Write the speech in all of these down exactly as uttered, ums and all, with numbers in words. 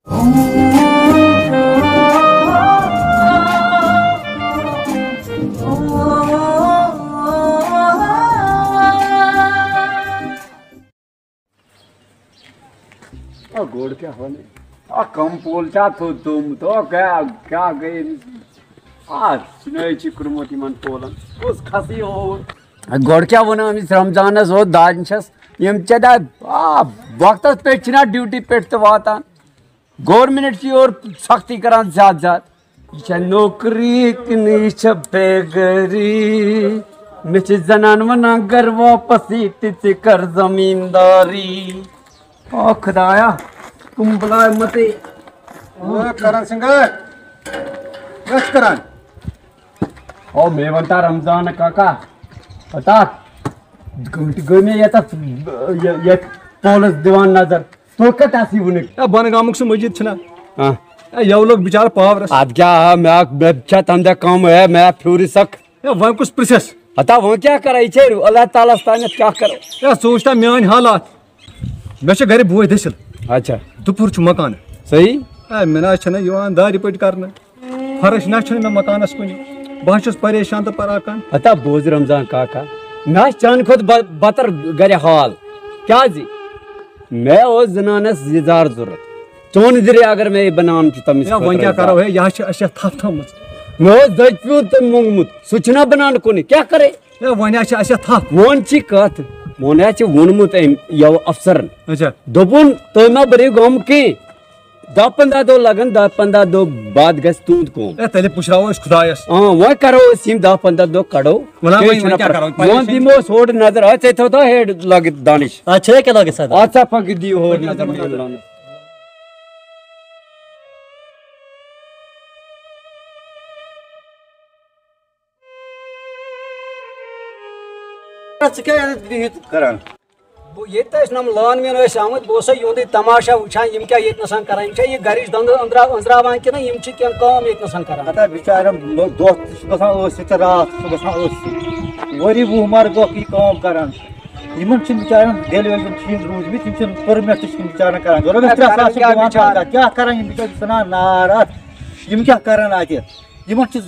آ، گۄڈٕ کیٛاہ وَنہٕ؟ آ، کَم پول چھا تھوٚد تھوٚومُت؟ آ، کیٛاہ، کیٛاہ گٔے أمِس؟ آ، سُہ نَے چھِ کوٚرمُت یِمَن پولَن۔ کُس کھسٕے اوٗر؟ گۄڈٕ کیٛاہ وَنہٕ أمِس رمضانَس؟ اوس دادِ چھَس، یِم ژےٚ دَ-، آ، وقتَس پٮ۪ٹھ چھِنہ ڈیوٹی پٮ۪ٹھ تہِ واتان۔ گورمنٹ چھِ یورٕ سختی کران زیادٕ زیادٕ۔ یہِ چھےٚ نوکری کِنہٕ یہِ چھےٚ بیگٲری؟ مےٚ چھِ زنان ونان گرٕ واپس یہِ تہِ ژٕ کر زمیٖنداری۔ او خدایا، کُم بلاے متے۔ او کرن سنگھ، کیٛاہ چھِ کران؟ او مےٚ ونتا رمضان کاکا، پتا گٲنٛٹہِ گٔے مےٚ ییٚتٮ۪تھ، یہِ-، یَتھ پولس دِوان نظر۔ تُہۍ کَتہِ آسِو وٕنیُک؟ ہے، بۄنہٕ گامُک سُہ مٔجیٖد چھُنہ؟ آ۔ ہے، یَوٕ لوٚگ بِچارٕ پاورَس۔ اَدٕ کیٛاہ، آ، مےٚ، مےٚ چھا تَمہِ دۄہ کَم، ہے، مےٚ پھیوٗرٕے سَکھ۔ ہے، وۄنۍ کُس پرٛژھٮ۪س؟ ہتا وۄنۍ کیٛاہ کَرو؟ یہِ چھے اللہ تعالیٰ ہَس تانٮ۪تھ، کیٛاہ کَرو؟ ہے، ژٕ وٕچھ تہ میٛٲنۍ حالات۔ مےٚ چھِ گَرِ بوے دٔسِل۔ اچھا۔ دُپُہُر چھُ مکانہٕ۔ صحیح۔ ہے، مےٚ نہ حظ چھَنہٕ یِوان دارِ پٔٹۍ کَرنہٕ۔ فرٕش نہ چھُنہٕ مےٚ مکانَس کُنہِ۔ بہٕ حظ چھُس پریشان تہٕ پراکان۔ ہتا بوز رمضان کاکا، مےٚ آسہِ چانہِ کھۄتہٕ ب-، بتر گرِ حال۔ کیٛازِ؟ مےٚ اوس زنانس یہِ زار ضروٗرت۔ چون ذٔریعہٕ اگر مےٚ یہِ بناوُن چھُ تٔمِس ہے، خٲطرٕ وۄنۍ کیٛاہ کرو؟ ہے، یہِ حظ چھِ اَسہِ اَتھ تھپھ تھٲومٕژ۔ مےٚ اوس دٔج پیوٗنٛت تٔمۍ موٚنگمُت، سُہ چھُنہ بنان کُنہِ، کیٛاہ کرے؟ ہے، وۄنۍ حظ چھِ اَسہِ اَتھ تھپھ۔ وۄنۍ چھِ کتھ، وۄنۍ حظ چھِ ووٚنمُت أمۍ یَوٕ افسرن۔ اچھا۔ دوٚپُن، تُہۍ مہ بٔرِو غم کینٛہہ۔ دَہ پنٛداہ دۄہ لَگَن، دَہ پنٛداہ دۄہ بعد گژھِ تُہُنٛد کٲم۔ ہے، تیٚلہِ پُشراوو أسۍ خۄدایَس۔ آ، وۄنۍ کَرو أسۍ یِم دَہ پنٛداہ دۄہ کَڑو۔ وَلہٕ ہا، کینٛہہ وۄنۍ، چھُنہٕ وۄنۍ کیٛاہ پَرواے۔ کَرو؟ وۄنۍ پریشٲنی دِمو أسۍ ہورٕ نظر، اَتھ ژےٚ تھٲوتھا ہیڈ لٲگِتھ دانِش؟ اَتھ چھا کیٛاہ لٲگِتھ سَر؟ اَتھ سا پھَکھ دِیِو ہورٕ نظر۔ ژٕ کیٛاہ یَتھ بِہِتھ کران؟ بہٕ ییٚتہِ ٲسۍ نۄم لان مین ٲسۍ آمٕتۍ، بہٕ اوسُس یِہُنٛدُے تماشا وٕچھان، یِم کیٛاہ ییٚتہِ نَسَن کران، یِم چھا یہِ گَرِچ دَنٛدٕ أنٛدرا-، أنٛزراوان کِنہٕ یِم چھِ کینٛہہ کٲم ییٚتہِ نَسَن کران؟ ہتا بِچارٮ۪ن دۄہ تہِ چھُ گژھان أتھۍ سۭتۍ تہٕ راتھ تہِ چھُ گژھان أتھۍ سۭتۍ۔ ؤری وُہ مَرٕ دۄہ یہِ کٲم کران۔ یِمَن چھِنہٕ بِچارٮ۪ن ڈیلی ویجَن ٹھیٖک روٗدمٕتۍ، یِم چھِنہٕ پٔرمِٹ تہِ چھِنہٕ بِچارٮ۪ن کران۔ ضروٗرت ہے، ترٛےٚ ساس کران چھِ کیٛاہ دِوان بِچارٕ؟ تنخواہ۔ کیٛاہ کران یِم بِچٲرۍ؟ چھِ ژھٕنان نار اَتھ۔ یِم کیٛاہ کران اَتہِ؟ یِمن چھِ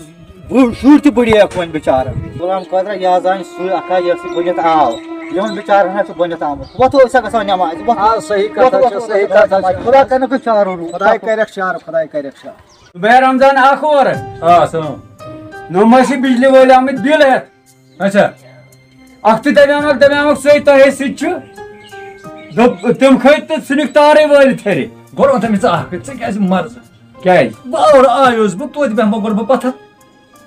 بٔڑ-، شُرۍ تہِ بٔڑیکھ وۄنۍ بِچارٕ۔ غلام قادرہ، یہِ حظ زانہِ سُے اکھا یۄس یہِ گۄڈٕنٮ۪تھ آو۔ یِمن بِچارن حظ چھُ گۄڈٕنٮ۪تھ آمُت۔ وۄتھو، أسۍ ہا گژھو نٮ۪مازِ۔ وۄتھو۔ آ، صحیح کتھ وۄتھو، حظ چھِ، وۄتھو، صحیح وۄتھو، کتھ حظ چھِ۔ خۄدا کرنہٕ کٲنٛسہِ چارٕ روٗ۔ خۄداے کرٮ۪کھ چارٕ، خۄداے کرٮ۪کھ چارٕ۔ زُبیر رمضان اکھ اور۔ آ، سلام۔ نوٚم ٲسۍ بجلی وٲلۍ آمٕتۍ بِل ہٮ۪تھ۔ اچھا۔ اکھ تہٕ دپیٛاونکھ، دپیٛاونکھ سُے تۄہے سۭتۍ چھُ۔ دوٚپ، تِم کھٔتۍ تہٕ ژھٕنِکھ تارے وٲلِتھ ہیٚرِ۔ گۄڈٕ وَن تہٕ مےٚ ژٕ اکھ کتھ، ژٕ کیٛازِ مرٕ ژٕ؟ کیٛازِ؟ بہٕ اورٕ آیوس، بہٕ توتہِ بیٚہمہٕ گۄڈٕ بہٕ پتھر۔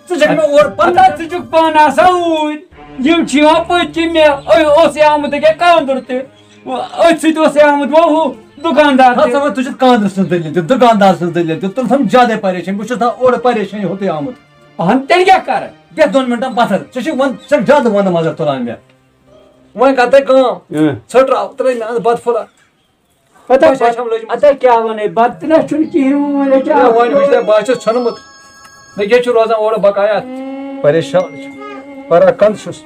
ژٕ چھَکھ مےٚ اورٕ پتہٕ پتھر۔ ژٕ چھُکھ پانہٕ آسان اوٗرۍ۔ یِم چھِ یِوان پٔتۍ کِنۍ مےٚ، أے اوس یہِ آمُت أکیٛاہ کانٛدُر تہِ۔ أتھۍ سۭتۍ اوس یہِ آمُتھ وۄنۍ ہُہ دُکاندار تہِ۔ ہَتھ سا وۄنۍ ژٕ چھُکھ کانٛدرٕ سٕنٛز دٔلیٖل تہِ، دُکاندار سٕنٛز دٔلیٖل تہِ، تُل تھَم زیادَے پریشٲنی، بہٕ چھُس نا اورٕ پریشٲنی ہوٚتُے آمُت۔ اہن تیٚلہِ کیٛاہ کَرٕ؟ بیٚہہ دۄن مِنٹَن پَتھَر، ژےٚ چھُے وۄنۍ، ژٕ چھَکھ زیادٕ وَنٛدٕ منٛزٕ تُلان مےٚ۔ وۄنۍ کَر تہٕ کٲم، اۭں۔ ژھٔٹراو، ترٛٲے مےٚ اَنٛد بَتہٕ پھوٚلہ۔ پَتہٕ بہٕ چھَس بَتہٕ، اَتھَے کیٛاہ وَنَے، بَتہٕ تہِ نہ چھُنہٕ کِہیٖنۍ، وۄنۍ کیٛاہ ہے، وۄنۍ وٕچھ مےٚ، بہٕ ہا چھُس ژھیوٚنمُت۔ مےٚ کیٛاہ چھُ روزان اورٕ بقایا؟ پریشان چھُس، پَران کَنٛد چھُس،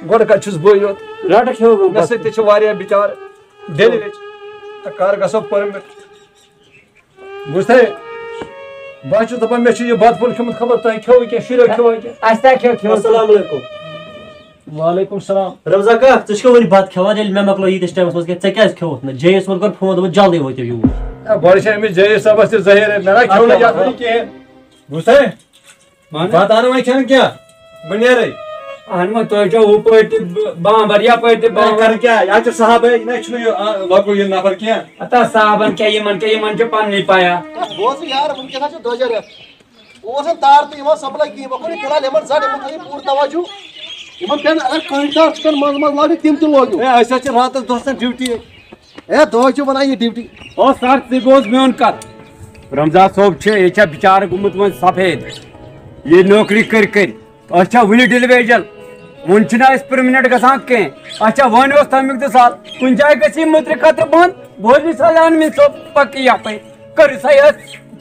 گۄڈٕ کَتہِ چھُس بٕے یوت؟ رَٹہٕ کھیوٚو گوٚو مےٚ بَتہٕ۔ سۭتۍ تہِ چھِ واریاہ بِچارٕ۔ Daily veg. تہٕ کر گژھو پٔرمِٹ؟ بوٗزتھے؟ بہٕ حظ چھُس دَپان، مےٚ چھُ یہِ بَتہٕ پھوٚل کھیوٚمُت، خبر تۄہہِ کھیوٚوُ کینٛہہ، شُریو کھیوٚوُ کینٛہہ؟ اَسہِ تہِ کھیوٚو، کھیوٚو۔ السلام علیکم۔ وعلیکم السلام۔ رمضان کاک، ژٕ چھُکھ وۄنۍ بَتہٕ کھٮ۪وان؟ ییٚلہِ مےٚ مۄکلٲو ییٖتِس ٹایمَس منٛز کھٮ۪تھ، ژےٚ کیٛازِ کھیوٚوُتھ نہٕ؟ جے یَس ووٚن گۄڈٕ فون، دوٚپُن، "جلدی وٲتِو یوٗرۍ۔" ہے، گۄڈٕ چھِ أمِس جے یَس صٲبَس تہِ ظٲہِر، مےٚ نہ کھیوٚو نہٕ اَدٕ یَتھ کیٛاہ؟ وۄنۍ کِہیٖنۍ۔ بوٗزتھے؟ اہن۔ بتہٕ اَنہٕ وۄنۍ کھٮ۪نہٕ کینٛہہ؟ بہٕ نیرَے۔ اہن وۄنۍ تُہۍ چھِو ہُپٲرۍ تہِ ب-، بامبر، یَپٲرۍ تہِ ہے، بامبر۔ کَرٕ کیٛاہ؟ یہِ حظ چھُ صاحبٕے، یہِ نہ چھُنہٕ یہِ، آ، لۄکُٹ یہِ نفر کینٛہہ۔ ہتا صاحبن کیٛاہ، یِمن کیٛاہ، یِمن چھِ پننی پَیہ۔ ہے، بوز یار، وٕنکیٚس حظ چھُ درٛوجر رٮ۪تھ۔ اوس نہٕ تار تہِ یِوان سپلاے کِہیٖنۍ، وۄنۍ کوٚر یہِ فِلحال یِمن زَڈ، یِمن تھٲیِو پوٗرٕ توجہ۔ یِمن پٮ۪ن اگر کٔنٛڈۍ تار چھِ پٮ۪ن منٛزٕ منٛزٕ لاگٕنۍ، تِم تہِ لٲگِو۔ ہے، أسۍ حظ چھِ راتس دۄہس تام ڈیوٹی۔ ہے، دۄہے چھِ ونان یہِ ڈیوٹی۔ او سر، ژٕ بوز میون کتھ۔ رمضان صٲب چھُ، یہِ چھا بِچارٕ گوٚمُت وۄنۍ سفید۔ یہِ نوکری کٔرۍ کٔرۍ۔ أسۍ چھا وُنہِ ڈیلی ویجل؟ وُنہِ چھِنہٕ أسۍ پٔرمِننٹ گژھان کینٛہہ۔ اچھا، وۄنۍ اوس تَمیُک تہِ سہل۔ کُنہِ جایہِ گژھِ یہِ مٔترِ خٲطرٕ بنٛد۔ بوز مثال، اَن مےٚ ژٕ پَکہٕ یَپٲرۍ۔ کٔرِو سا یہِ،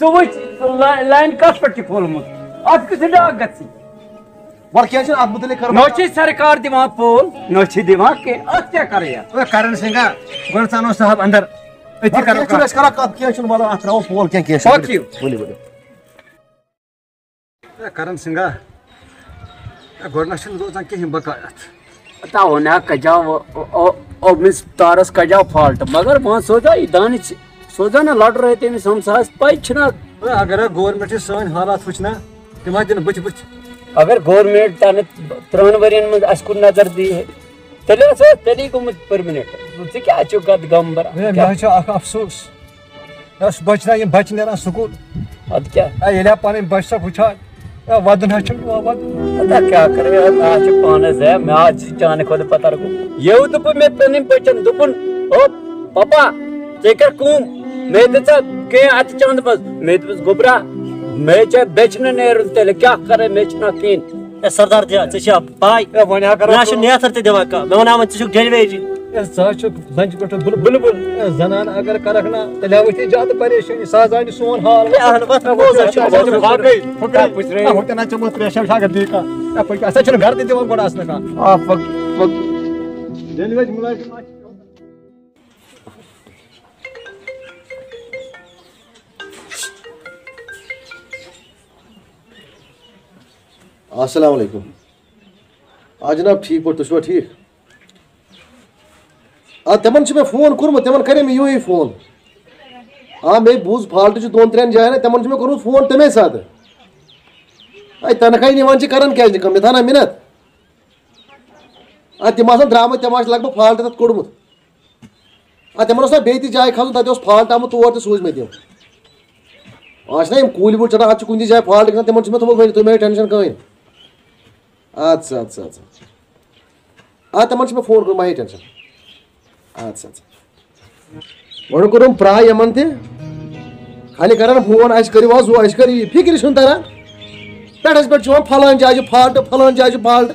ژٕ وٕچھ لا-، لاین کَتھ پٮ۪ٹھ چھِ کھولمُت۔ اَتھ کِژھ ڈاکھ گژھِ؟ وَلہٕ کینٛہہ چھُنہٕ، اَتھ مُتعلِق کَرو۔ نہ چھِ سرکار دِوان پول، نہ چھِ دِوان کینٛہہ۔ اَتھ کیٛاہ کَرٕ یَتھ؟ ہے، کرن سنگھا، گۄڈٕ ژٕ اَنو صاحب اندر۔ أتی اَدٕ کرو کینٛہہ چھُنہٕ، کَتھ۔ أسۍ کرو کَتھ، کینٛہہ چھُنہٕ، وَلہٕ اَتھ ترٛاوو فون، کینٛہہ، کینٛہہ چھُنہٕ۔ پَکِو۔ ؤلِو، ؤلِو۔ ہے، کرن سنگھا، ہے، گۄڈٕ نہ چھُنہٕ روزان کِہیٖنۍ بقایت۔ تاو نہ کجاو، او، او، أمِس تارس کجاو فالٹ، مگر وۄنۍ سوزا یہِ دانہِ ژ-، سوزا نہ لٹرٲے تٔمِس ہمسایس، پَے چھِنہ۔ ہے، اگر ہے گورنمنٹ یہِ سٲنۍ حالات وٕچھِ نہ، تِم ہا دِنہٕ بٕتھِ بٕتھِ۔ اگر گورنمنٹ تَنہٕ ترٛہَن ؤرین منٛز اَسہِ کُن نظر دی ہے، تیٚلہِ اوس، تیٚلی گوٚمُت پٔرمِننٹ۔ ژٕ کیٛاہ چھُکھ اَتھ غم بران؟ ہے، مےٚ حظ چھُ اکھ افسوس۔ ہے، صُبحس چھِنہ یِم بَچہٕ نیران سکوٗل۔ اَدٕ کیٛاہ؟ ہے، ییٚلہِ ہا پَنٕنۍ بَچہٕ سۄ وٕچھِ ہا، ہے، وَدُن حظ چھُنہٕ یِوان وَدُن۔ اَدٕ کیٛاہ کَرٕ؟ ہے، مےٚ حظ چھِ پانَس، ہے، مےٚ حظ چھِ چانہِ کھۄتہٕ پَتہ رُکُن۔ ییٚو دوٚپُن مےٚ پَنٕنۍ بَچَن، دوٚپُن، "او پَپا، ژےٚ کَر کٲم؟ مےٚ دِ ژٕ کینٛہہ اَتھٕ چَندٕ منٛز۔" مےٚ دوٚپُس، "گوٚبرا، مےٚ چھےٚ بیٚچھِ نہٕ نیرُن تیٚلہِ، کیٛاہ کَرٕ؟ مےٚ چھِنہ کِہیٖنۍ۔" ہے سردار جان، ژےٚ چھےٚ پاے، ہے، وۄنۍ ہا کَرو مےٚ ہا چھُ کٲم۔ نیتھر تہِ دِوان کانٛہہ۔ مےٚ وَنان وۄنۍ ژٕ چھُکھ ڈیلیوری۔ ہے، ژٕ حظ چھُکھ زَنجہِ پٮ۪ٹھ بُلبُل۔ بُلبُل۔ ہے، زَنان اگر کَرَکھ نا، تیٚلہِ ہاوَے ژےٚ زیادٕ پریشٲنی، سُہ حظ آنہِ سون حال۔ ہے، اہن، بَس، ہے، بوز حظ چھُ، ہے، بوز حظ چھُ۔ فقرٕے۔ ہے، ہُتہِ نہ چَمو ترٛیش، ہے، وٕچھ اگر دی کانٛہہ۔ ہے، پٔکِو، اَسہِ حظ چھُنہٕ گَرٕ تہِ دِوان گۄڈٕ اَژنہٕ کانٛہہ۔ آ، فق-، فق-، ییٚلہِ وۄنۍ مُلٲزِم آسہِ۔ السلام علیکم۔ آ جناب، ٹھیک پٲٹھۍ، تُہۍ چھِوا ٹھیک؟ آ، تِمن چھُ مےٚ فون کوٚرمُت، تِمن کَرے مےٚ یِہوٚے فون۔ آ، مےٚ بوٗز فالٹ چھُ دۄن ترٛٮ۪ن جاین، تِمن چھُ مےٚ کوٚرمُت فون تَمے ساتہٕ۔ اَے، تنخواہ نِوان چھِ، کران کیٛازِ نہٕ کٲم؟ مےٚ تھاو نا مِنت۔ آ، تِم آسان درٛامٕتۍ، تِم آسہِ لگ بگ فالٹ تَتھ کوٚڑمُت۔ آ، تِمن اوس نا بیٚیہِ تہِ جایہِ کھسُن، تَتہِ اوس فالٹ آمُت تور تہِ، سوٗز مےٚ تِم۔ آز چھِنہ یِم کُلۍ وُلۍ ژَٹان، اَتھ چھُ کُنہِ تہِ جایہِ فالٹ گژھان، تِمن چھُ مےٚ تھوٚمُت ؤنِتھ، تُہۍ مہ ہیٚیِو ٹٮ۪نشن کٕہٕنۍ۔ اَدٕ سا، اَدٕ سا، اَدٕ سا۔ آ، تِمن چھُ مےٚ فون کوٚرمُت، مہ ہیٚیِو ٹٮ۪نشن۔ اَدٕ سا، اَدٕ سا۔ گۄڈٕ کوٚرُم پرٛاے یِمن تہِ، خالی کران فون، "اَسہِ کٔرِو حظ ہُہ، اَسہِ کٔرِو یہِ"، فِکرِ چھُنہٕ تران۔ پٮ۪ٹھس پٮ۪ٹھ چھُ یِوان، "فلٲنۍ جایہِ چھُ فالٹ، فلٲنۍ جایہِ چھُ فالٹ"۔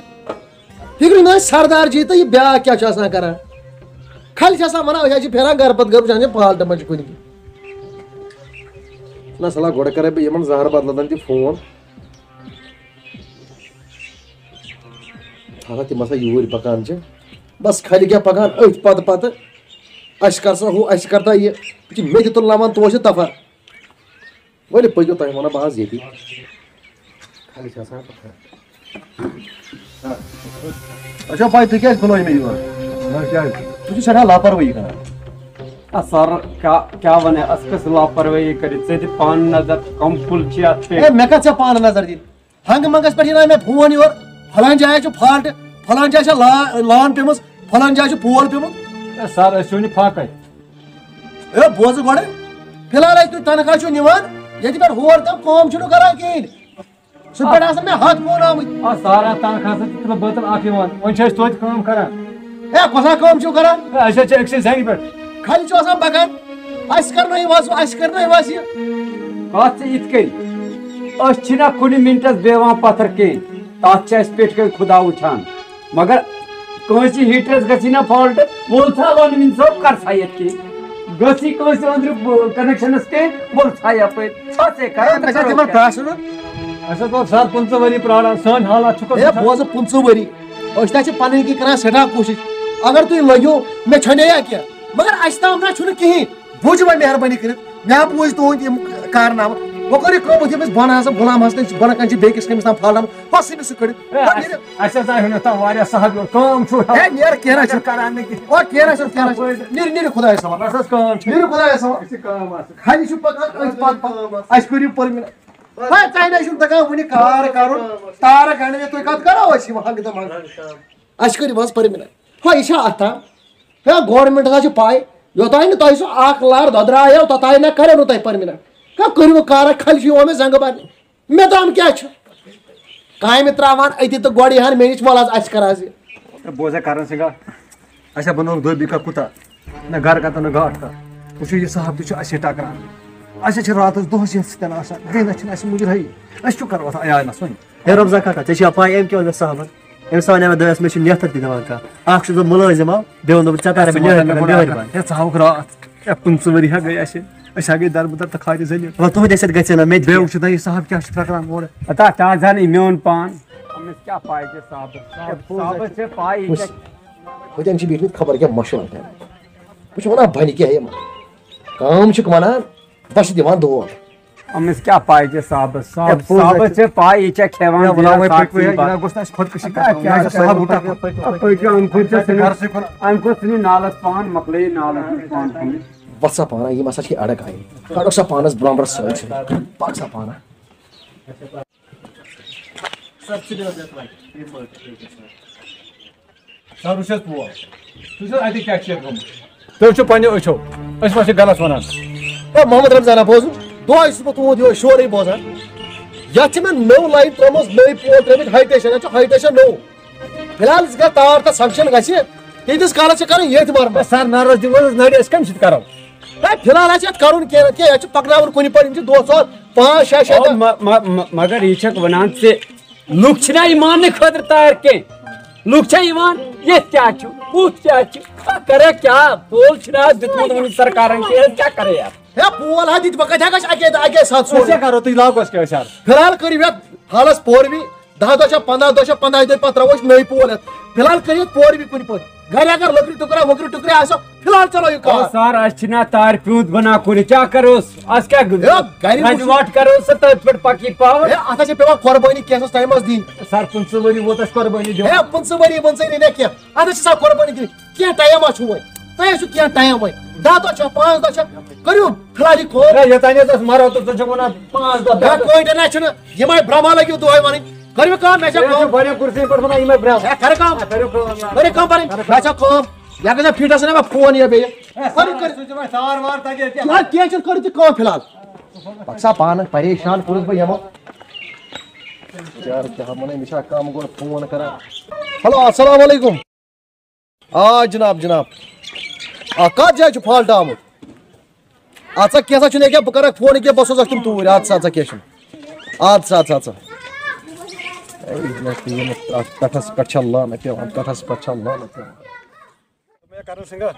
فِکرِ نہ آسہِ سردار جی تہٕ یہِ بیٛاکھ کیٛاہ چھُ آسان کران۔ خالی چھِ آسان وَنان، أسۍ حظ چھِ پھیران گرٕ پتہٕ گرٕ، وٕچھان چھِ فالٹ ما چھِ کُنہِ۔ نہ، صلاح گۄڈٕ کرے بہٕ یِمن زہر بدلن تہِ فون۔ تھاو تِم ہسا یوٗرۍ پکان چھِ۔ بس خٲلی کیٛاہ پکان أتھۍ پتہٕ پتہٕ۔ اَسہِ کر سا ہُہ، اَسہِ کر تا یہِ۔ یہِ چھِ مےٚ تہِ تُلناوان توشہِ تفر۔ ؤلِو پٔکِو، تۄہہِ وَنو بہٕ آز ییٚتی۔ خٲلی چھِ آسان پَتھر۔ اچھا، پاے، تُہۍ کیٛازِ بُلٲے مےٚ یور؟ نہ، کیٛازِ؟ تُہۍ چھِو سٮ۪ٹھاہ لاپروٲہی کران۔ آ، سر، کیٛاہ، کیٛاہ وَنہٕ، اَسہِ کٔژ لاپروٲہی کٔرِتھ؟ ژٕ تہِ پانہٕ نظر، کَم کُل چھِ اَتھ پٮ۪ٹھ۔ ہے، مےٚ کَتھ چھےٚ پانہٕ نظر دِنۍ؟ ہنگہٕ منگس پٮ۪ٹھ یِنہٕ مےٚ فون یورٕ، فلٲنۍ جایہِ چھُ فالٹ، فلٲنۍ جایہِ چھےٚ لا-، لان پیمٕژ، فلٲنۍ جایہِ چھُ پول پیومُت۔ ہے سر، أسۍ چھِ وُنہِ فاقے۔ ہے بوزٕ گۄڈٕ، فی الحال اَتہِ تُہۍ تنخواہ چھِو نِوان، ییٚتہِ پٮ۪ٹھ ہور تام کٲم چھُنہٕ کران کِہیٖنۍ۔ سُہ پٮ۪ٹھ آسان مےٚ ہَتھ فون آمٕتۍ۔ آ سر، آ تنخواہ سۭتۍ چھِ تِلہٕ بٲتل اکھ یِوان، وۄنۍ چھِ أسۍ توتہِ کٲم کران۔ ہے کۄسا کٲم چھِو کران؟ ہے أسۍ حظ چھِ أکسٕے زنٛگہِ پٮ۪ٹھ۔ خٲلی چھُ آسان پکان، اَسہِ کرنٲیِو حظ، اَسہِ کرنٲیِو حظ یہِ۔ کتھ چھِ یِتھ کٔنۍ، أسۍ چھِنہ کُنہِ مِنٹس بیٚہوان پتھر کِہیٖنۍ، تتھ چھِ اَسہِ پٮ۪ٹھۍ کَنۍ خُدا وٕچھان۔ مگر کٲنٛسہِ ہیٖٹرس گژھِ نہ فالٹ، وول سا وَن مِن صٲب، کر سا یتھ کِہیٖنۍ۔ گٔژھ یہِ کٲنٛسہِ أنٛدرٕ، ب-، کنیکشنس کِہیٖنۍ، وول سا یپٲرۍ۔ چھا ژےٚ کران ہے، تہٕ مےٚ چھا کرو تِمن کیٛاہ؟ پرٛارُن؟ اَسہِ حظ ووت سر پٕنٛژٕہ ؤری پرٛاران، سٲنۍ حالات چھُکھ ہے، وٕچھان۔ بوزٕ پٕنٛژٕہ ؤری۔ أسۍ تہِ چھِ پنٕنۍ کِنۍ کران سٮ۪ٹھاہ کوٗشِش۔ اگر تُہۍ لٔگِو، مےٚ چھَنہٕ یا کینٛہہ، مگر اَسہِ تام نہ چھُنہٕ کِہیٖنۍ۔ بوٗزِو وۄنۍ مہربٲنی کٔرِتھ، مےٚ ہا بوٗزۍ تُہٕنٛدۍ یِم کارنامہٕ۔ وۄنۍ کٔرِو کٲم، یُتھُے أمِس بۄنہٕ ہسا غلام حسنٕنۍ چھِ بۄنہٕ کَنہِ چھِ بیٚیِس کٔمِس تام پھاٹان، بَس أمِس سۭتۍ کٔرِو۔ ہے، وۄنۍ اَسہِ، نیٖرِو۔ اَسہِ حظ آیہِ ہُنٛد تام واریاہ سہل یورٕ۔ کٲم چھُ ہٮ۪وان۔ ہے، نیرٕ کینٛہہ نہ چھُ۔ کران نہٕ کینٛہہ۔ وۄنۍ کینٛہہ نہ چھُ، کینٛہہ نہ چھُ۔ نیٖرِو، نیٖرِو خۄدایَس حوالہٕ۔ بَس حظ کٲم چھِ۔ نیٖرِو خۄدایَس حوالہٕ۔ یہِ چھِ کٲم آسان۔ خالی چھُ پَکان أتھۍ پَتہٕ پَتہٕ۔ اَسہِ کٔرِو پٔرمِنَٹ۔ ہے، تۄہہِ نہ چھُو تَگان وٕنہِ کار کَرُن۔ تارَک اَنہٕ مےٚ، تُہۍ کَتھ کَرو أسۍ یِم ہنٛگہٕ تہٕ منٛگہٕ؟ اَسہِ کٔرِو حظ پٔرمِنَٹ۔ ہا، یہِ چھا اَتھ تام؟ ہے، گورنمنٹَس حظ چھِ پَے، یوٚتام نہٕ تۄہہِ سُہ اَکھ لَر دۄدرایو، توٚتام نہ کَرو نہٕ تۄہہِ پٔرمِنَٹ۔ ہے، کٔرِو وۄنۍ کارا، خٲلی چھُ یِوان مےٚ زنٛگہٕ بَرنہِ۔ مےٚ تام کیٛاہ چھُ؟ کامہِ ترٛاوان أتی تہٕ گۄڈٕ یِہَن مےٚ نِش، وَلہٕ حظ، اَسہِ کَر حظ یہِ۔ ہے، بوز ہے کرن سنگا، اَسہِ ہا بنوو دٔبۍ کَتھ کوٗتاہ، نہ گرٕ کَتھ نہ گاٹھ کَتھ۔ وٕچھِو، یہِ صاحب تہِ چھُ اَسہِ سۭتۍ ٹکران۔ اَسہِ حظ چھِ راتَس دۄہَس یَتھ سۭتۍ آسان، بیٚیہِ نہ چھِنہٕ اَسہِ مُجرٲہی۔ أسۍ کیٛاہ کَرو اَتھ عیالَس وۄنۍ؟ ہے رمضان کاکا، ژےٚ چھےٚ پَے أمۍ کیٛاہ ووٚن مےٚ صاحبَن؟ أمۍ صاحبَن ووٚن مےٚ، دوٚپمَس، مےٚ چھُ نیتھر تہِ دِوان کانٛہہ۔ اَکھ چھُس بہٕ مُلٲزِم، اَو، بیٚیہِ ووٚن دوٚپُن، "ژےٚ کَرَے بہٕ ژٕ وَن نیتھر مےٚ کَرَن گۄڈٕ بیٚہوٲرۍ اَکھ بَن۔" کَتھ۔ ہے، ژٕ ہاوُکھ راتھ۔ ہے، پٕنٛژٕہ ؤری ہا گٔے اَسہِ۔ أسۍ ہا گٔے دربٕدر تہٕ خارِ ذٔلیٖل۔ وَلہٕ، تُہٕنٛدِ سۭتۍ گژھِ ہے نہ مےٚ تہِ بیٚیہِ کینٛہہ۔ وٕچھِو تۄہہِ، یہِ صاحب کیٛاہ چھُ ترٛکران اورٕ۔ ہتا، تازٕ ہَن یہِ میون پان۔ أمِس کیٛاہ پَے چھِ صاحبَس؟ صاحبَس چھِ پَے، یہِ وٕچھ، کیٛاہ ہوٚتٮ۪ن چھِ بِہِتھ خبر کیٛاہ مَشوَرٕ کَران۔ بہٕ چھُس وَنان، بَنہِ کیٛاہ یِمَن؟ کٲم چھُکھ وَنان، بہٕ چھُس دِوان دول۔ أمِس کیٛاہ پَے چھِ صاحبَس؟ صاحب، ہے، پوٚز صاحبَس ہَے چھِ۔ چھِ پَے، یہِ چھےٚ کھٮ۪وان ہے، وَلہٕ وۄنۍ پٔکِو، ہے، یہِ نہ گوٚژھ نہٕ اَسہِ خۄدکٔشی کَرٕنۍ۔ کیٛاہ، کیٛاہ، کیٛاہ، پٔکِو، اَمہِ کھۄتہٕ چھِ ژھٕنُن، اَمہِ کھۄتہٕ ژھٕنُن نالَس پان، مۄکلٲیِو نالَس منٛز پان کھنُن۔ وَتھ سا پانہ، یِم ہسا چھِ اَڑَک آیہِ۔ کَڑُکھ سا پانَس برٛونٛہہ برٛونٛہہ سۭتۍ سۭتۍ۔ پَک سا پانہ۔ سَر، وٕچھ حظ پوش۔ تُہۍ چھِو اَتہِ کیٛاہ چھِ یَتھ گوٚمُت؟ تُہۍ وٕچھِو پنٛنیو أچھو۔ أسۍ ما چھِ غلط وَنان؟ ہے محمد رمضان، ہا بوزُن، دۄہَے چھُس بہٕ تُہُنٛد یِہوٚے شورٕے بوزان۔ یَتھ چھِ مےٚ نٔو لایِن ترٛٲومٕژ، نٔوۍ پول ترٛٲومٕتۍ، ہاے ٹیشن، اَتھ چھُ ہاے ٹیشن نوٚو۔ فِلحال أسۍ گژھِ تار تہٕ سنکشن گژھِ، تیٖتِس کالس چھِ کرٕنۍ ییٚتھۍ مرمت۔ سر، نہ حظ دِمو حظ نٔرۍ، أسۍ کَمہِ سۭتۍ کرو؟ ہے، فِلحال آسہِ یَتھ کرُن کینٛہہ نہ کینٛہہ، یَتھ چھُ پَکناوُن کُنہِ پٲٹھۍ، یِم چھِ دۄہ ژور پانٛژھ شےٚ شےٚ او، دۄہ۔ مہ-، مہ-، مہ-، مگر یہِ چھَکھ وَنان ژٕ، لُکھ چھِنہ یِماننہٕ خٲطرٕ تیار کینٛہہ۔ لُکھ چھا یِوان، ییٚتہِ کیٛاہ چھُ، ہُتھ کیٛاہ چھُ، پَتہٕ کَرَکھ کیٛاہ؟ پول چھُنہ حظ دیُتمُت وٕنہِ سرکارَن کینٛہہ، أسۍ کیٛاہ کَرو یَتھ؟ ہے، پول ہا دِتۍ، بہٕ کَتہِ ہٮ۪کہٕ اَسہِ اَکے دۄہ، اَکے ساتہٕ أسۍ سورُے؟ کیٛاہ کَرو، تُہۍ لاگو اَسہِ کیٛاہ أسۍ حظ؟ فِلحال کٔرِو یَتھ حالَس پوروی۔ دَہ دۄہ چھا، پنٛداہ دۄہ چھا، پنٛداہ دۄہ پتہٕ ترٛاوو أسۍ نٔے پول ہٮ۪تھ۔ فِلحال کٔرِو ییٚتہِ پورٕ بیٚیہِ کُنہِ پٲٹھۍ۔ گرِ اگر لٔکرِ ٹُکرا ؤکرِ ٹُکرِ آسو، فِلحال چلو یہِ او کار۔ سر، اَسہِ چھِنہ تارِ پیوٗنت بنان کُنہِ، کیٛاہ کرو أسۍ؟ اَسہِ کیٛاہ ہے، گرِ وٕچھ۔ وَٹ کرو سُہ تٔتھۍ پٮ۪ٹھ پَکی پاوَر۔ ہے، اَتھ ہا چھِ پٮ۪وان قۄربٲنی کینٛژھس ٹایمَس دِنۍ۔ سر، پٕنٛژٕہ ؤری ووت اَسہِ قۄربٲنی دِوان۔ ہے، پٕنٛژٕہ ؤری وٕنژٕے نہٕ مےٚ کینٛہہ۔ اَتھ ہا چھِ آسان قۄربٲنی دِنۍ۔ کینٛہہ ٹایم ما چھُ وۄنۍ؟ تۄہہِ آسِو کینٛہہ ٹایم وۄنۍ۔ دَہ دۄہ چھا، پانٛژھ دۄہ چھا؟ کٔرِو فِلحال یہِ کٲم۔ ہے، یوٚتام یوت أسۍ مَرو تہٕ ژٕ چھُکھ وَنان پانٛژھ دۄہ، دَہ ہے، دۄہ۔ کٲنٛٹہِ نہ چھُنہٕ، یِمَے برٛہما لٔگِو دۄہَے وَنٕنۍ۔ کٔرِو کٲم، مےٚ چھےٚ ہے، کٲم۔ چھُ واریاہ کُرسی پٮ۪ٹھ وَنان یِمَے برٛہما۔ ہے، کَرٕ کٲم۔ ہے، کٔرِو کٲم۔ کٔرِو کٲم پَنٕنۍ۔ مےٚ چھےٚ کٲم۔ یہِ گژھِ فِٹَس نہ مےٚ فون یہِ بیٚیہِ۔ کٔرِو، کٔرِو۔ سُہ چھُ وۄنۍ تار وار تَتہِ، ییٚتہِ کیٛاہ؟ یہِ کینٛہہ چھُنہٕ، کٔرِو تُہۍ کٲم فِلحال۔ پَکھ سا پانہٕ، پریشان کوٚرُس بہٕ یِمو۔ یارٕ کیٛاہ وَنَے، مےٚ چھا کَم گوٚو فون کَران۔ ہیلو، السلام علیکُم۔ آ جناب، جناب۔ آ، کتھ جایہِ چھُ فالٹ آمُت؟ اَدٕ سا، کینٛہہ سا چھُنہٕ، ییٚکیٛاہ بہٕ کرکھ فون، ییٚکیٛاہ بہٕ سوزَکھ تِم توٗرۍ۔ اَدٕ سا، اَدٕ سا، کینٛہہ چھُنہٕ۔ اَدٕ سا، اَدٕ سا، اَدٕ سا۔ اے، یہِ نہ چھُ، یہِ نہٕ، اَتھ کَٹھَس پٮ۪ٹھ چھا لانہٕ پٮ۪وان، کَٹھَس پٮ۪ٹھ چھا لانہٕ پٮ۪وان۔ مےٚ کرن سنگا۔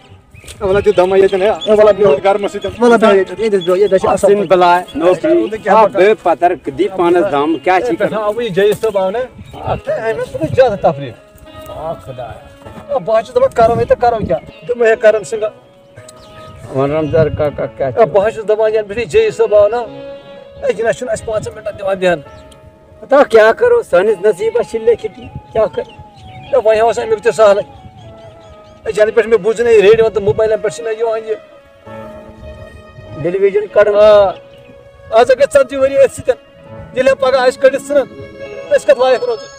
وَلہٕ دِ دَما ییٚتٮ۪ن، ہے۔ اے، وَلہٕ بیٚہہ۔ گرمہٕ سۭتۍ۔ وَلہٕ بیٚہہ ییٚتٮ۪ن، ییٚتٮ۪س بیٚہہ، ییٚتٮ۪س چھِ اَصٕل۔ اَصٕل بَلاے، نوکری۔ وَلہٕ کیٛاہ آ، پَتہ؟ بے پَتر، دی پانَس دَم، کیٛاہ چھِ اے، پٮ۪ٹھٕ کران؟ آو یہِ جے صٲب آو نا؟ اَتھ ہے، أمِس تُلُن زیادٕ تفریٖق۔ آ، خۄدایا۔ آ، بہٕ ہا چھُس دَپان، کَرو ہے تہٕ کَرو کیٛاہ؟ دوٚپمَے ہے، کرن سنگا۔ وَن رمضان کاکا، کیٛاہ اے، چھُ؟ بہٕ ہا چھُس دَپان، یَنہٕ پٮ۪ٹھ یہِ جے صٲب آو نا، اے، یہِ نہ چھُنہٕ اَسہِ پانٛژَن مِنٹَن دِوان بیٚہنہٕ۔ پتہ کیٛاہ کرو، سٲنِس نصیٖبَس چھِ لیکھِتھ یہِ، کیٛاہ کَرِ؟ اے، وۄنۍ اوس اَمیُک تہِ سہلٕے۔ اے، یَنہٕ پٮ۪ٹھ مےٚ بوٗز نہ یہِ ریڈیوَن تہٕ موبایلَن پٮ۪ٹھ چھِنہ یِوان یہِ۔ ٹیلی ویژن کڑان۔ آ، آز گٔے ژتجی ؤری أتھۍ سۭتۍ۔ ییٚلہِ پگاہ آسہِ کٔڑِتھ ژھٕنان، أسۍ کتھ لایق روزو؟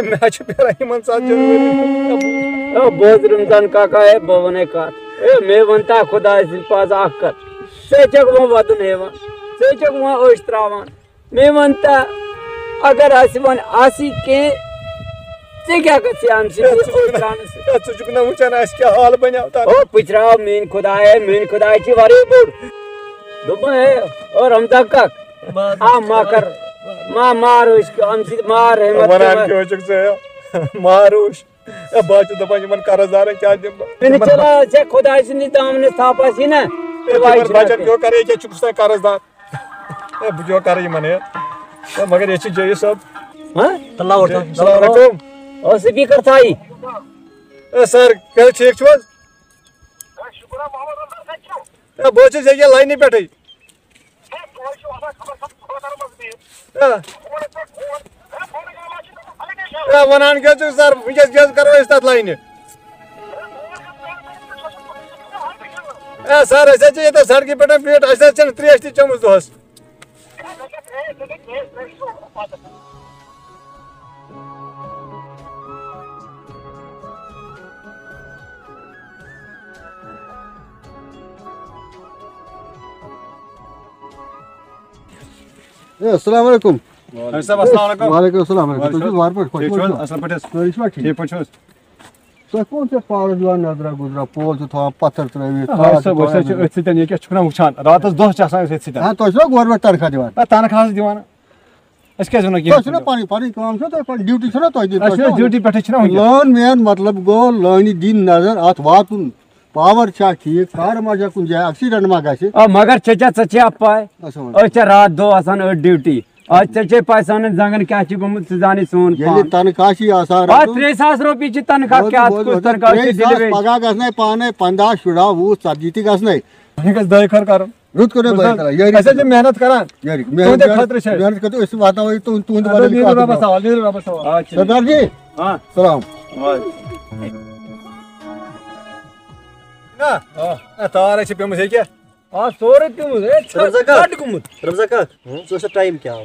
مےٚ حظ چھُ پھیران یِمن ژتجی ؤری۔ او، بوز رمضان کاکا، ہے، بہٕ وَنے کتھ۔ ہے، مےٚ وَن تا خۄداے سٕنٛدِ پازٕ اکھ کتھ۔ ژٕ چھَکھ وۄنۍ وَدُن ہیوان، ژٕ چھَکھ وۄنۍ أچھ تراوان۔ مےٚ وَن تا، اگر اَسہِ وۄنۍ آسی کینٛہہ، ژٕ کیٛاہ گژھِ اَمہِ سۭتۍ ہے، ژٕ چھُکھ نہٕ، ترٛاونہٕ سۭتۍ؟ ہے، ژٕ چھُکھ نہٕ وٕچھان اَسہِ کیٛاہ حال بَنیو تَتھ۔ او، پٔچراو میٛٲنۍ خۄداے، ہے، میٛٲنۍ خۄداے چھِ واریاہ بوٚڑ۔ دوٚپمَے، ہے، او رمضان کاک، آ، ما کر، ما مار أسۍ اَمہِ سۭتۍ مار، ہے، مطلب وَنان کیٛاہ چھُکھ ژٕ، ہے؟ مار اوس۔ ہے، بہٕ حظ چھُس دَپان، یِمَن قرض دارَن کیٛاہ دِمہٕ بہٕ؟ مےٚ نہٕ یِمَن چَلاو ژےٚ خۄداے سٕنٛدِس دامنَس تھپھ آسی نا، ہے، تِمَن بَچَن کیٛاہ کَرٕ، ییٚکیٛاہ چھُکھ سُہ قرض دار۔ ہے، بہٕ کیٛاہ کَرٕ یِمَن، ہے؟ ہے، مگر ییٚتہِ چھِ جے یوٗسف صٲب۔ ہاں؟ السلام علیکم۔ السلام علیکم۔ او، speaker تھایہِ۔ ہے، سَر، کیٛاہ ٹھیٖک چھُو حظ؟ ہے، بہٕ حظ چھُس ییٚکیٛاہ لاینہِ پٮ۪ٹھٕے۔ ہے۔ ہے، وَنان کیٛاہ چھُکھ سَر، وٕنۍکٮ۪س کیٛاہ حظ کَرو أسۍ تَتھ لاینہِ؟ ہے سَر، أسۍ حظ چھِ ییٚتٮ۪تھ سڑکہِ پٮ۪ٹھ بِہِتھ، اَسہِ حظ چھَنہٕ ترٛیش تہِ چٔمٕژ دۄہَس۔ ہے، السلام علیکم۔ حٲجی صٲب، السلام علیکم۔ وعلیکم السلام۔ وعلیکم تُہۍ چھِو السلام۔ وارٕ پٲٹھۍ؟ خۄش ٹھیٖک پٲٹھۍ چھِو حظ؟ چھِوا؟ اَصٕل پٲٹھۍ حظ؟ ٹھیٖک پٲٹھۍ چھِو حظ؟ تُہۍ کون چھِ پاورَس دِوان نظرا گُزرا، پول چھِ تھاوان پَتھر ترٲوِتھ، آ، تار حٲجی چھِ صٲب، أسۍ حظ چھِ تھاوان أتھۍ سۭتۍ، ییٚکیٛاہ چھُکھ نا وٕچھان، راتَس دۄہَس چھِ آسان أسۍ أتھۍ سۭتۍ۔ ہا، تۄہہِ چھُوا گورمٮ۪نٛٹ تنخواہ دِوان؟ نہ، تنخواہ حظ دِوان۔ أسۍ کیٛازِ وَنو کینٛہہ؟ تۄہہِ چھُو نا پَنٕنۍ، پَنٕنۍ کٲم چھو تۄہہِ، پَنٕنۍ ڈیوٹی چھو نا تۄہہِ دِنۍ؟ اَسہِ چھُ ڈیوٹی پٮ۪ٹھٕے چھِنا وٕنکیٚس۔ لٲن مین مطلب گوٚو لٲنہِ دِنۍ نظر، اَتھ واتُن۔ پاور چھا ٹھیٖک؟ کارٕ ما چھا کُنہِ جایہِ؟ ایکسیڈنٹ ما گژھِ؟ آ، مگر ژےٚ چھےٚ، ژےٚ چھےٚ پَے، اَسہِ وَن۔ أسۍ چھِ راتھ دۄہ آسان أتھۍ ڈیوٹی۔ اَتھ ژےٚ چھےٚ پَے سانٮ۪ن زنٛگن کیٛاہ چھِ گوٚمُت، ژٕ زانٕے سون ییٚلہِ پان۔ تنخواہ چھِ آسان اَتھ رَٹُن۔ ترٛےٚ ساس رۄپیہِ چھِ تنخواہ، بوز، کیٛاہ بوز، کُس بوز، تنخواہ چھِ ترٛےٚ ساس ڈیلیوری؟ پگاہ گژھنَے پانَے پنٛداہ، شُراہ، وُہ، ژتجی تہِ گژھنَے۔ وۄنۍ گژھِ دۄیہِ خٲر کرُن۔ رُت کوٚر مےٚ بوٗزتھا؟ بٲے تَلہٕ۔ یٲری اَسہِ حظ چھِ سَلام۔ محنت کران۔ یٲری۔ تُہٕنٛدِ محنت، خٲطرٕ چھِ أسۍ۔ محنت کٔرِو، أسۍ واتناوو یہِ تُہُنٛد، تُہُنٛد اَدٕ بَدَل یہِ حظ نیٖرِو کَتھ رۄبَس منٛز۔ حوالہٕ، نیٖرِو رۄبَس حوالہٕ۔ آ، چلو۔ سردار جی، ہاں۔ سلام۔ وعلیکُم۔ نہ، آ۔ نہ، تار ہے چھِ پیٚمٕژ، ہے کیٛاہ؟ آ، سورُے پیوٚمُت۔ ہے، ژھَ-، رمضان کاک۔ ژَٹ گوٚمُت۔ رمضان کاک، ہُم؟ ژٕ وٕچھ سا ٹایم کیٛاہ آو؟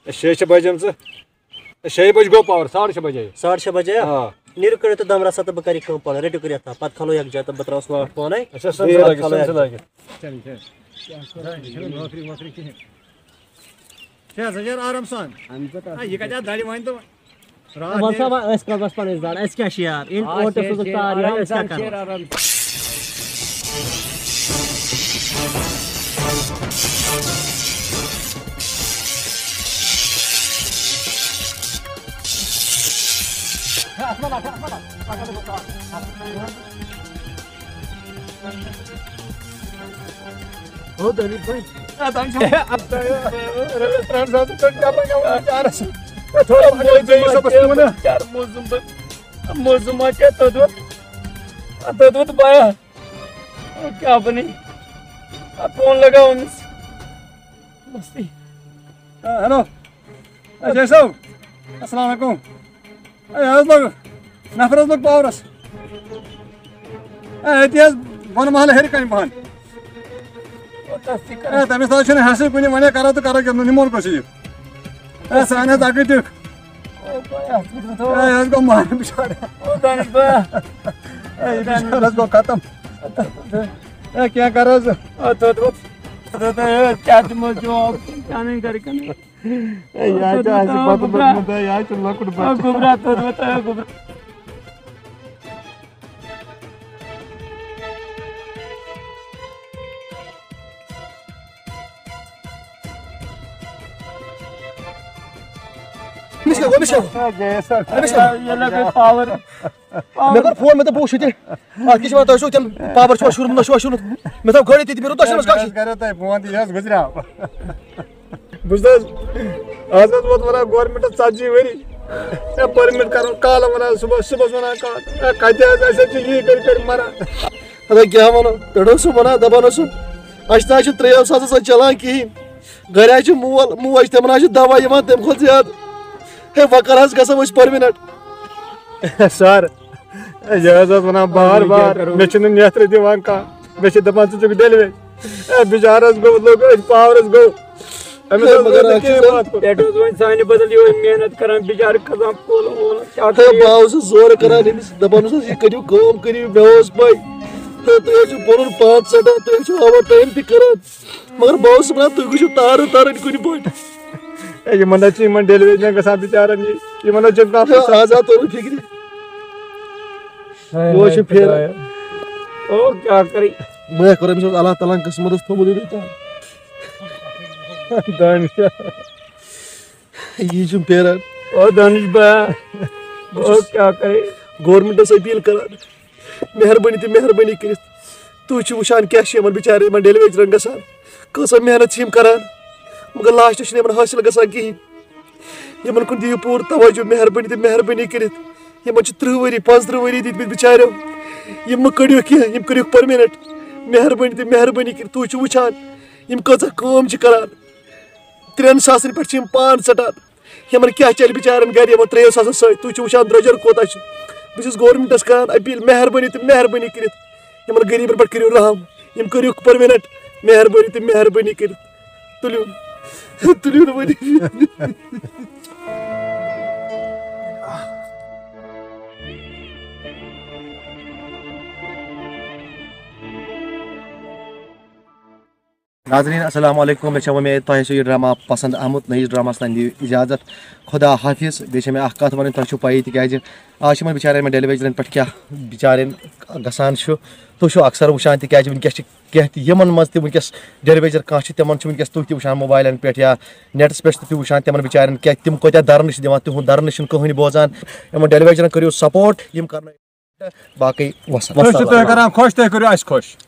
ہے، شیٚیہِ چھِ بَجیمژٕ۔ ہے، شیٚیہِ بَجہِ گوٚو پاور، ساڑٕ شےٚ بَجے۔ ساڑٕ شےٚ بَجے ہا؟ آ۔ نیٖرِو کٔڑِو تہٕ دَم رَژھا تہٕ بہٕ کَرٕ یہِ کٲم پانہٕ۔ رٔٹِو کٔرِتھ یَتھ تام۔ پَتہٕ کھالو یَکجاہ تہٕ بہٕ ترٛاوَس واٹھ پانَے۔ اچھا، سَمجھ بیٚیہِ لٲگِتھ، پَتہٕ کھالو سَمجھ یَکجاہ۔ لٲگِتھ۔ کیٛاہ سا یارٕ آرام سان؟ آ، یہِ کَتہِ آو دَرِ وۄنۍ تہٕ وۄنۍ؟ راتھ وَلہٕ سا، نیرِ۔ وۄنۍ أسۍ کَتھ وَس پَنٕنۍ زَر، اَسہِ کیٛاہ چھِ یار؟ ییٚلہِ آ، اورٕ تہِ شیر، سوزُکھ شیر، تار یِہوٚے، آرام أسۍ کیٛاہ سان، کَرو؟ شیر، آرام سان۔ او دلیل بھائی۔ ہے، تۄہہِ چھو ترٛٮ۪ن ساسَن پٮ۪ٹھ ڈَبہٕ نِوان چارَس۔ ہے، تھوڑا بہت بیٚیہِ صُبحَس کُن۔ یار، موزوٗم بہٕ۔ موزوٗم ما کیٛاہ توٚت ووت؟ آ، توٚت ووت بایا۔ آ، کیٛاہ بَنہِ؟ آ، فون لگاو أمِس۔ مستی۔ آ، ہیلو۔ اے، جے صٲب۔ السلام علیکم۔ اے، حظ لوٚگ، نفر حظ لوٚگ پاورس۔ اے، أتی حظ بۄنہٕ محلہٕ ہیٚرِ کنہِ پہن۔ اے، تٔمِس نہ حظ چھُنہٕ حسٕے کُنہِ، وۄنۍ کرو تہٕ کرو کیٛاہ، نِمون کُس یہِ۔ اے، سانہِ حظ اکٕے ٹِکھ۔ اے، یہِ حظ گوٚو مارٕ بِچارٕ۔ اے، یہِ بِچارٕ حظ گوٚو ختم۔ اے، کینٛہہ کر حظ۔ کیٛاہ دِمو جواب؟ کیٛاہ نہٕ گرِکٮ۪ن؟ ہے، یہِ حظ چھُ اَسہِ پَتہٕ لوٚگمُت، ہے، یہِ حظ چھُ لۄکُٹ بَچہٕ۔ گوٚبرا، توٚت ووت، ہے، گوٚبرا۔ أمِس کیٛاہ گوٚو؟ أمِس کیٛاہ گوٚو؟ ہے، گٔیَس حظ۔ أمِس کیٛاہ گوٚو؟ یہِ لَگٲے پاوَر۔ مےٚ کوٚر فون، مےٚ دوٚپ، بہٕ وٕچھِ ییٚتہِ۔ اَتھ کیٛاہ چھِ وَنان، تۄہہِ چھُو تِم پاوَر چھُوا شوٗرمُت، نہ چھُوا شوٗرمُت؟ مےٚ تھٲو گٲڑۍ تہِ، تہِ مےٚ روٚٹ تۄہہِ چھُنہٕ حظ کانٛہہ چیٖز۔ کَرے تۄہہِ فون تہِ، یہِ حظ گُزریٛاو۔ بہٕ چھُس حظ، آز حظ ووت وَنان گورمٮ۪نٛٹَس ژَتجی ؤری۔ ہے، پٔرمِٹ کَرُن کالہٕ وَنان صُبحَس، صُبحَس وَنان کالہٕ۔ ہے، کَتہِ حظ، اَسہِ حظ چھِ یی کٔرۍ کٔرۍ مَران۔ اَدٕ کیٛاہ وَنو، پٮ۪ٹھٕ اوسُم وَنان، دَپان اوسُم، اَسہِ نہ حظ چھُ ترٛیو ساسَس حظ چَلان کِہیٖنۍ۔ گَرِ حظ چھِ مول، موج، تِمَن حظ چھِ دَوا یِوان تَمہِ کھۄتہٕ زیادٕ۔ ہے، وۄنۍ کَر حظ گژھو أسۍ پٔرمِنَٹ؟ سَر، یہِ حظ اوس وَنان بار بار، مےٚ چھُنہٕ نیترٕ دِوان کانٛہہ، مےٚ چھِ دَپان، "ژٕ چھُکھ ڈیٚلِوَر۔" اے، بِچارَس گوٚو، لوٚگ أتھۍ پاورَس گوٚو۔ أمِس ہے، حظ مگر ووت نہٕ اَکھ چیٖز کِہیٖنۍ حظ، واتُن۔ پٮ۪ٹھ حظ وۄنۍ سانہِ بدل یِہوٚے محنت کران، بِچارٕ کھسان کُل وول، کیٛاہ ہے، کرِ؟ بہٕ اوسُس زورٕ کران أمِس، دَپان اوسُس، "یہِ کٔرِو کٲم، کٔرِو، مےٚ اوس پَے۔ ہے، تُہۍ حظ چھِو پَنُن پان ژَٹان، تُہۍ حظ چھِو اوٚوَر ٹایم تہِ کران۔" مگر بہٕ اوسُس وَنان، تُہۍ گٔژھِو تارٕ تارٕنۍ کُنہِ پٲٹھۍ۔ ہے، یِمَن حظ چھِ یِمَن ڈیٚلِوَرِیَن گژھان بِچارَن یہِ، یِمَن حظ چھِنہٕ کانٛہہ ہے، پَسنٛد۔ آزاد توٚرُن فِکرِ۔ ہے، بہٕ حظ ہے، چھُس پھیران۔ خدایا۔ او، کیٛاہ کَرٕ؟ بہٕ ہا کوٚر أمِس اوس اللہ تعالیٰ ہَن قٕسمَتَس تھوٚومُت یہِ تام۔ دانِش۔ یہِ چھُم پھیران۔ او، دانِش بیا۔ او، کیٛاہ کَرٕ؟ گورمٮ۪نٛٹَس أپیٖل کَران۔ مہربٲنی تہٕ مہربٲنی کٔرِتھ، تُہۍ چھِو وٕچھان کیٛاہ چھِ یِمَن بِچارٮ۪ن، یِمَن ڈیٚلِوَرِیَن گژھان، کۭژاہ محنت چھِ یِم کَران، مگر لاسٹَس چھِنہٕ یِمَن حٲصِل گژھان کِہیٖنۍ۔ یِمَن کُن دِیِو پوٗرٕ توجہ، مہربٲنی تہٕ مہربٲنی کٔرِتھ۔ یِمَن چھِ تٕرٛہ ؤری، پانٛژتٕرٛہ ؤری دِتمٕتۍ بِچارٮ۪و، یِم مہٕ کٔڑِو کینٛہہ، یِم کٔرِو پٔرمِنَنٛٹ۔ مہربٲنی تہٕ مہربٲنی کٔرِتھ، تُہۍ چھِو وٕچھان، یِم کۭژاہ کٲم چھِ کَران۔ ترٛٮ۪ن ساسَن پٮ۪ٹھ چھِ یِم پان ژَٹان۔ یِمَن کیٛاہ چَلہِ بِچارَن گَرِ یِمَن ترٛیٚیو ساسَن سۭتۍ؟ تُہۍ چھِو وٕچھان درٛوجَر کوٗتاہ چھُ۔ بہٕ چھُس گورمٮ۪نٛٹَس کَران أپیٖل، مہربٲنی تہٕ مہربٲنی کٔرِتھ یِمَن غریٖبَن پٮ۪ٹھ کٔرِو رحم، یِم کٔرِو پٔرمِنَنٛٹ، مہربٲنی تہٕ مہربٲنی کٔرِتھ۔ تُلِو، تُلِو نہٕ وۄنۍ۔ ناظریٖن، السلام علیکم۔ مےٚ چھےٚ وۄمید تۄہہِ آسیو یہِ ڈرامہ پسنٛد آمُت۔ نٔیِس ڈراماہَس تام دِیِو اجازت۔ خدا حافظ۔ بیٚیہِ چھےٚ مےٚ اَکھ کَتھ وَنٕنۍ، تۄہہِ چھُو پَیی، تِکیٛازِ آز چھِ یِمَن بِچارٮ۪ن، یِمَن ڈیٚلِوَرِیَن پٮ۪ٹھ کیٛاہ بِچارٮ۪ن گژھان چھُ۔ تُہۍ چھِو اکثر وٕچھان، تِکیٛازِ وٕنکیٚس چھِ کینٛہہ تہِ یِمَن منٛز تہِ وٕنکیٚس ڈیٚلِوَرِیَن کانٛہہ چھِ، تِمَن چھِ وٕنکیٚس تُہۍ تہِ وٕچھان موبایلَن پٮ۪ٹھ یا نیٹَس پٮ۪ٹھ تہِ تُہۍ وٕچھان، تِمَن بِچارٮ۪ن کیٛاہ، تِم کۭتیٛاہ دَرنہٕ چھِ دِوان، تِہُنٛد دَرنہٕ چھِنہٕ کٕہٕنۍ بوزان۔ یِمَن ڈیٚلِوَرِیَن کٔرِو سپورٹ، یِم کَرنہٕ باقٕے وسلام۔ أسۍ چھِ تۄہہِ کران خۄش، تُہۍ کٔرِو اَسہِ خۄش۔